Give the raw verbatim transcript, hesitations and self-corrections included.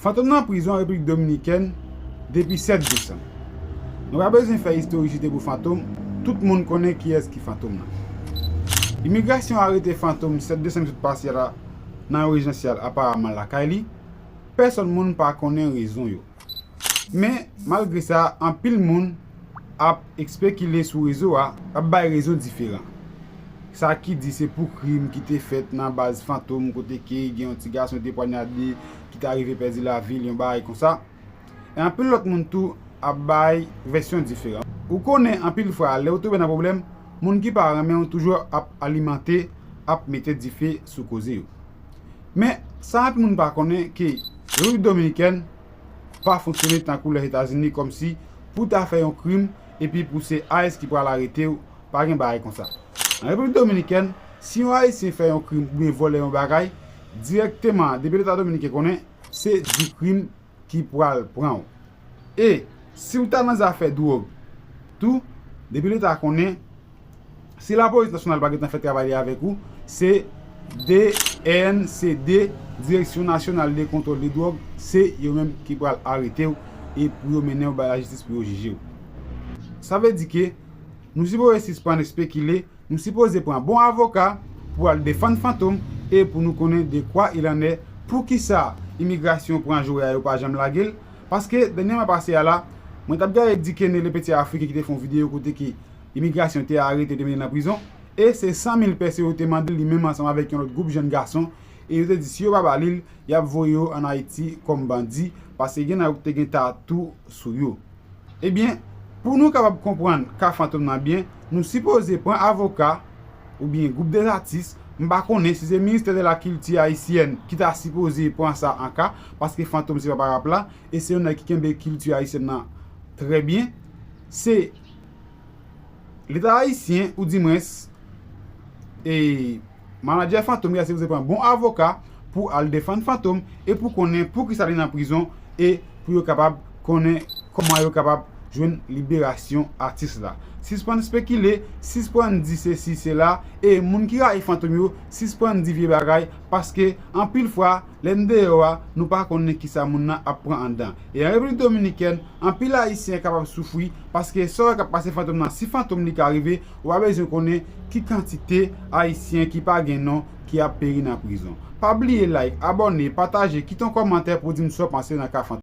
Fantom nan prizon an Repiblik Dominikèn depi sèt desanm. Nou pa bezwen fè istorisite pou Fantom, tout moun konnen kiyès ki Fantom nan. Imigrasyon arete Fantom sèt desanm ki sot pase la nan rezidansyal aparaman lakay li, pèsonn moun pa konnen rezon yo. Men, malgre sa, anpil moun ap espekile sou rezo a, ap bay rezon diferan. Sa ki di se pou krim ki te fèt nan baz Fantom kote ke gen yon ti gason te pwanyade ki ta rive pèdi lavi l, yon bagay konsa. E anpil lòt moun tou ap bay vèsyon diferan. Ou konnen anpil fwa lè ou tonbe nan pwoblèm, moun ki pa renmen w toujou ap alimante, ap mete dife sou koze yo. Men, sa anpil moun pa konnen ke Repiblik Dominikèn pa fonksyone tankou Lèzetazini kòmsi pou ta fè yon krim epi pou se ICE ki pral arete w, pa gen bagay konsa. Nan Repiblik Dominikèn, si yon Ayisyen fè yon krim oubyen vòlè yon bagay, dirèkteman depi Leta Dominiken konnen, se di krim ki pral pran w. E si w ta nan zafè dwòg tou, depi Leta konnen, si Lapolis Nasyonal pa gentan fè travay li avèk ou, se D N C D, Direksyon Nasyonal de Kontwòl de Dwòg, se yo menm ki pral arete w e pou yo mennen w bay lajistis pou yo jije w. Sa vle di ke nou sipoze sispann espekile, nou sipoze pran bon avoka pou al defann Fantom e pou nou konnen de quoi il en est, poukisa imigrasyon pran joure a yo pa janm lage l, paske dènyèman pase a la, mwen t ap gade Dikene le Petit Africain ki te fè yon videyo kote ke imigrasyon te arete, te mennen nan prizon, e se san mil peso yo te mande l li menm ansanm avèk yon lòt gwoup jèn gason, e yo te di si yo pa ba li l, y ap voye yo ann Ayiti kòm bandi, paske gen nan yo ki te gen tatou sou yo. Ebyen, pou nou kapab konprann ka Fantom nan byen, nou sipoze pran avoka oubyen gwoup dèzatis, m pa konnen si se Ministère de la Culture Haïtienne ki ta sipoze pran sa an ka, paske Fantom se papa rap la, e se yon nèg ki kenbe kilti ayisyèn nan trè byen. Se Leta ayisyen, oudimwens, e manadjè Fantom ki ta sipoze pran bon avoka pou al defann Fantom e pou konnen poukisa li nan prizon e pou yo kapab konnen kòman yo kapab jwenn liberasyon atis la. Sispann spekile, sispann di sesi sela, e moun ki rayi Fantom yo, sispann di vye bagay, paske anpil fwa, lè n deyò a, nou pa konnen kisa moun nan ap pran anndan. E an Repiblik Dominikèn, anpil Ayisyen kapab soufri, paske sa w wè k ap pase Fantom nan, si Fantom li ka rive, ou pa bezwen konnen ki kantite Ayisyen ki pa gen non ki ap peri nan prizon. Pa bliye like, abòne, pataje, kite yon kòmantè pou w di m sa w panse nan ka Fantom.